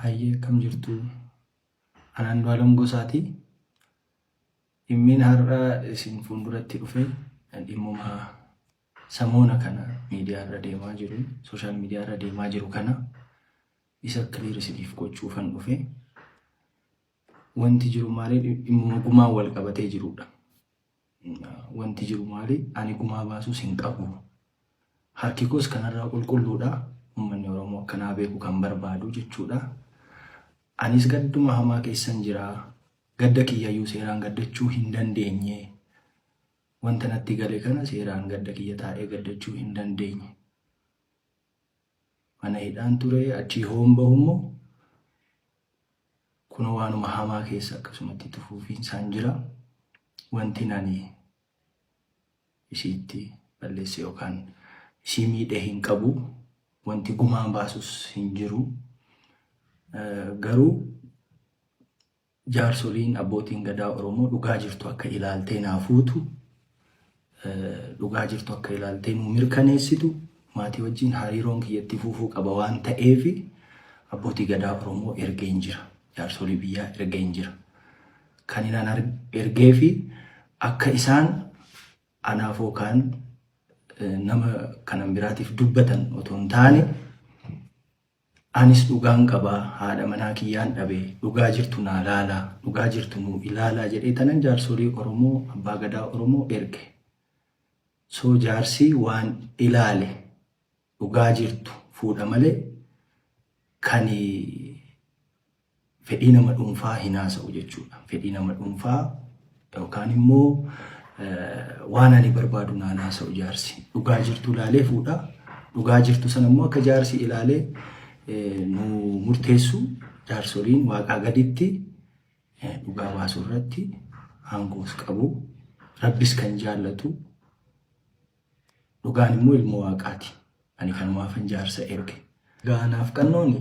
Hayyee, akkam jirtu? Ani Andu'aalam Gosaati. Dhimmiin har'a isin fuulduratti dhufe dhimmuma samoona kana miidiyaa irra deemaa jiru, social media irra deemaa jiru kana isa clear isiniif gochuufan dhufe. Wanti jiru maali? Dhimmuma gumaan wal qabatee jirudha. Wanti jiru maali? Ani gumaa baasuus hin qabu. Harki koos kanarraa qulqulluudha. Uummanni Oromoo akkanaa beeku kan barbaadu jechuudha. Anis gadduma hamaa keessan jira. Gadda kiyyayyuu seeraan gaddachuu hin dandeenye. Wanta natti gale kana seeraan gadda kiyya taa'ee gaddachuu hin dandeenye. Mana hidhaan ture, achii hoon bahu immoo kunoo waanuma hamaa keessa akkasumatti itti fufiinsaan jira. Wanti ani isiitti balleesse yookaan isii miidhe hin qabu. Wanti gumaan baasus hin jiru. Garuu jaarsoliin, abbootiin gadaa Oromoo dhugaa jirtu akka ilaaltee naa fuutu, dhugaa jirtu akka ilaaltee nuu mirkaneessitu, maatii wajjin hariiroon kiyyatti fufuu qaba waan ta'eef abbootii gadaa Oromoo ergeen jira. Jaarsolii biyyaa ergeen jira. Kan inaan ergee fi akka isaan anaaf yookaan nama kanan biraatiif dubbatan otoo hin taane, anis dhugaan qaba, haadha manaa kiyyaan dhabe, dhugaa jirtu naa laalaa, dhugaa jirtu nuu ilaalaa jedhee tanan jaarsolii Oromoo, abbaa gadaa Oromoo erge. So jaarsi waan ilaale dhugaa jirtu fuudha malee kan fedhii nama dhuunfaa hin haasa'u jechuudha. Fedhii nama dhuunfaa yookaan immoo waan ani barbaadu naan haasa'u jaarsi. Dhugaa jirtu ilaalee fuudha. Dhugaa jirtu sana immoo akka jaarsi ilaalee nu murteessu, jaarsoliin waaqaa gaditti dhugaa baasuu irratti aangoos qabu. Rabbis kan jaallatu dhugaan immoo ilmoo waaqaati. Ani kanumaafan jaarsa erge. Egaa anaaf Qannoon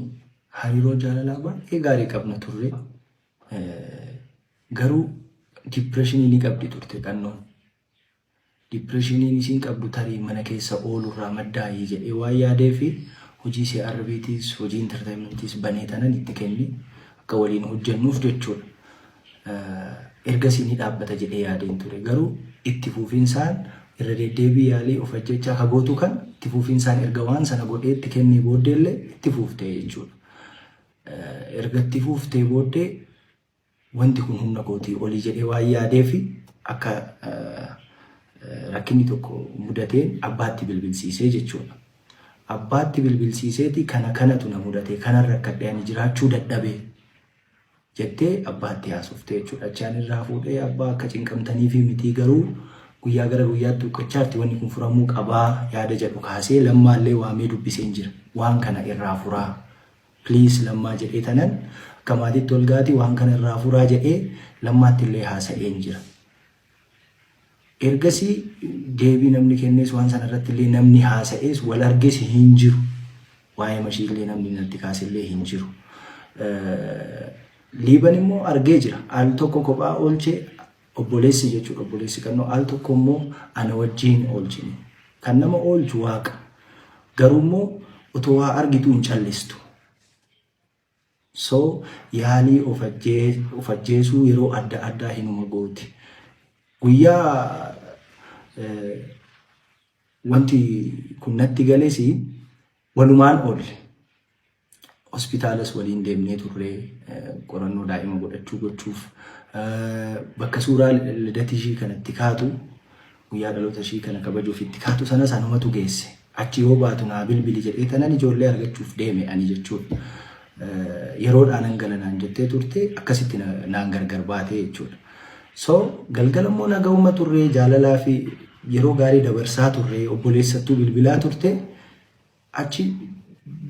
hariiroo jaalalaa baay'ee gaarii qabna turre. Garuu depressionii ni qabdi turte Qannoon. Depressioniin isiin qabdu tarii mana keessa oolurraa maddaayii jedhee waan yaadee fi hojii CRBtis, hojii entertainmentis banee tanan itti kenne akka waliin hojjennuuf jechuudha. Ergasii ni dhaabbata jedhee yaadeen ture. Garuu itti fufinsaan irra deddeebii yaalii of ajjechaa ka gootu kan itti fufinsaan erga waan sana godhee itti kennee booddeellee itti fuuftee jechuudha. Erga itti fuuftee booddee wanti kun humna kootii olii jedhee waan yaadee fi akka rakkinni tokko mudateen abbaatti bilbilsiisee jechuudha. Abbaatti bilbilsiiseeti kana kanatu na mudate, kanan rakkadhe, ani jiraachuu dadhabee jettee abbaatti haasofte jechuudha. Achaan irraa fuudhee, abbaa akka cinqamtanii fi mitii, garuu guyyaa gara guyyaatti huqqachaarti, wanni kun furamuu qabaa yaada jedhu kaasee Lammaallee waamee dubbiseen jira. Waan kana irraa furaa. Please Lammaa jedhee tanan akka maatiitti ol gaati waan kana irraa furaa jedhee Lammaatti illee haasa'een jira. Ergasii deebii namni kennees, waan sana irratti illee namni haasa'ees, wal arges hin jiru. Waa'ee mashii illee namni natti kaasellee hin jiru. Liiban immoo argee jira. Al tokko kophaa oolchee obboleessi jechuudha. Obboleessi Qannoo al tokko immoo ana wajjin oolchine. Kan nama oolchu Waaqa. Garuu immoo otoo waa argitu hin callistu. So yaalii of ajjeesuu yeroo adda addaa hinuma gooti. Guyyaa wanti kun natti gales walumaan oolle. Hospitaalas waliin deemnee turre qorannoo daa'ima godhachuu gochuuf, bakka suuraa lidatii ishii kanatti kaatu, guyyaa dhaloota ishii kana kabajuuf itti kaatu sanas anumatu geesse. Achi yoo baatu naa bilbili jedhee tanan ijoollee argachuuf deeme ani jechuudha. Yeroodhaan hangala naan jettee turte, akkasitti naan gargar baatee jechuudha. So galgala immoo nagahuma turre, jaalalaa fi yeroo gaarii dabarsaa turre, obboleessattuu bilbilaa turte. Achi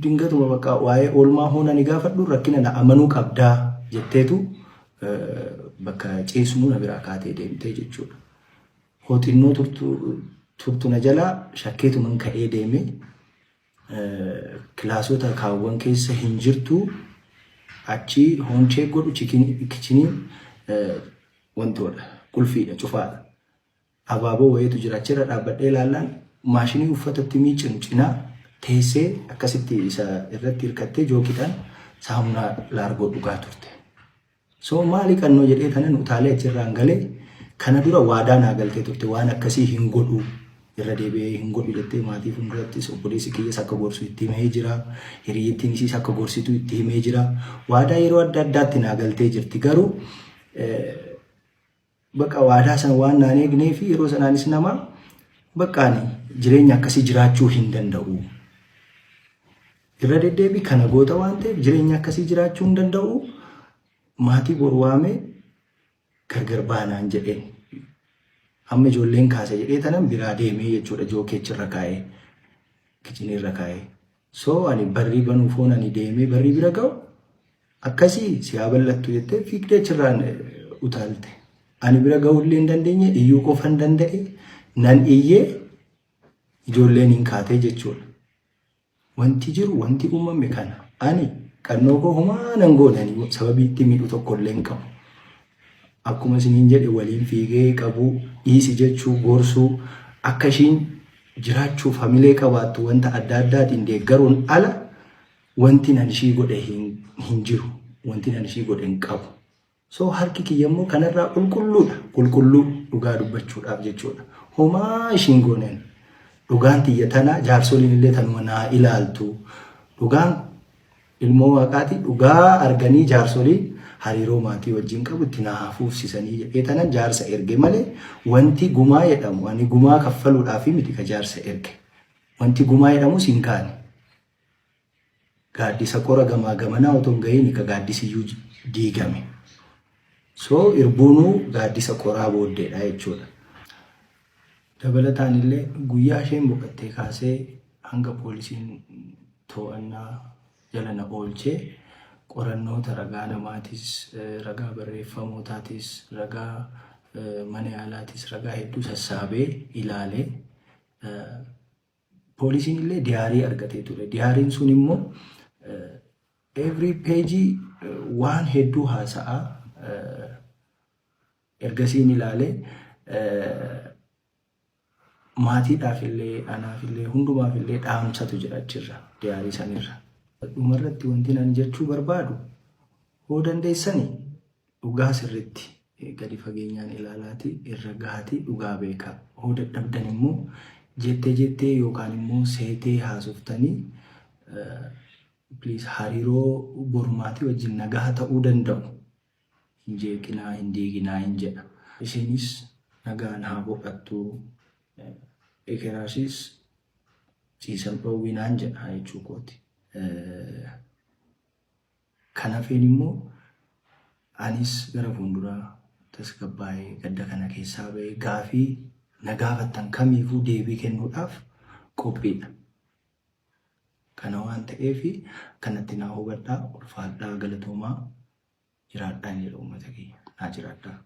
dingatuma bakka waa'ee oolmaa hoona ni gaafadhu, rakkina na amanuu qabdaa jetteetu bakka ciisnu na biraa kaatee deemtee jechuudha. Hoo xinnoo turtu na jalaa shakkeetuman ka'ee deeme, kilaasota kaawwan keessa hin jirtu. Achi hoonchee godhu kitcheniin wantoodha, qulfiidha, cufaadha. Abaaboo wayiitu jira, achirra dhaabbadhee ilaallaan maashinii uffatatti miicinu cinaa teessee akkasitti isa irratti hirkattee jookiidhaan Saamunaa laargoo dhugaa turte. So maali qannoo jedhee kanan utaalee achirraan galee kana dura waadaa naa galtee turte waan akkasii hin godhu irra deebi'ee hin godhu jettee maatii fuuldurattis obboleessi kiyyas akka gorsu itti himee jira. Hiriyyittiin isiis akka gorsitu itti himee jira. Waadaa yeroo adda addaatti naa galtee jirti. Garuu bakka waadaa sana waan naan eegnee fi yeroo sanaanis nama bakka ani jireenya akkasii jiraachuu hin danda'u. Irra deddeebii kana goota waan ta'eef jireenya akkasii jiraachuu hin danda'u. Maatii boru waamee gargar baanaan jedheen. Amma ijoolleen kaase jedhee tanan biraa deemee jechuudha jookeechirra kaa'ee kichiniirra kaa'ee. So ani barrii banuu foon ani deemee barrii bira ga'u akkasii si haa bal'attu jettee fiigdee achirraan utaalte. Ani bira ga'uu illee hin dandeenye iyyuu qofan danda'e nan iyyee ijoolleen hin kaatee jechuudha. Wanti jiru wanti uumame kana. Ani qannoo koo homaa nan goone ani sababii itti miidhu tokko illee hin qabu. Akkuma isiniin jedhe waliin fiigee qabuu, dhiisi jechuu, gorsuu, akka ishiin jiraachuuf hamilee qabaattu wanta adda addaatiin deeggaruun ala wanti nan ishii godhe hin jiru. Wanti nan ishii godhe hin qabu. So harki kiyya immoo kanarraa qulqulluudha. Qulqulluu dhugaa dubbachuudhaaf jechuudha. Homaa ishiin gooneen dhugaan tiyya tana jaarsoliin illee tanuma naa ilaaltu. Dhugaan ilmoo waaqaati dhugaa arganii jaarsoliin hariiroo maatii wajjin qabu itti naa hafuufsisanii jedhee tanan jaarsa erge malee wanti gumaa jedhamu ani gumaa kaffaluudhaaf miti ka jaarsa erge. Wanti gumaa jedhamus hin kaane. Gaaddisa qora gamaa gamanaa otoo hin gahiin ka gaaddisiyyuu diigame. So irbuunuu gaaddisa qoraa booddeedha jechuudha. Dabalataan illee guyyaa isheen boqottee kaasee hanga poolisiin to'annaa jala na oolchee qorannoota ragaa namaatis, ragaa barreeffamootaatis, ragaa mana yaalaatis ragaa hedduu sassaabee ilaalee poolisiin illee diyaarii argatee ture. Diyaariin sun immoo every page waan hedduu haasa'a. Ergasiin ilaalee maatiidhaaf illee anaaf illee hundumaaf illee dhaamsatu jira achirra diyaarii sanirra. Dhumarratti wanti ani jechuu barbaadu hoo dandeessani dhugaa sirritti gadi fageenyaan ilaalaati irra gahaati dhugaa beekaa. Hoo dadhabdan immoo jettee jettee yookaan immoo seetee haasoftanii please hariiroo borumaatii wajjin nagaa ta'uu danda'u. Hin jeeqinaa, hin diiginaa hin jedha. Isheenis nagaan haa boqattu. Ekeraashis ciisan dhoowwinaan jedha jechuu kooti. Kan hafeen immoo anis gara fuulduraa tasgabbaa'ee gadda kana keessaa ba'ee gaafii na gaafattan kamiifuu deebii kennuudhaaf qophiidha. Kana waan ta'eef kanatti naa hubadhaa, ulfaadhaa, galatoomaa, jiraadhaan jedha uummata kiyya. Naa jiraadhaa.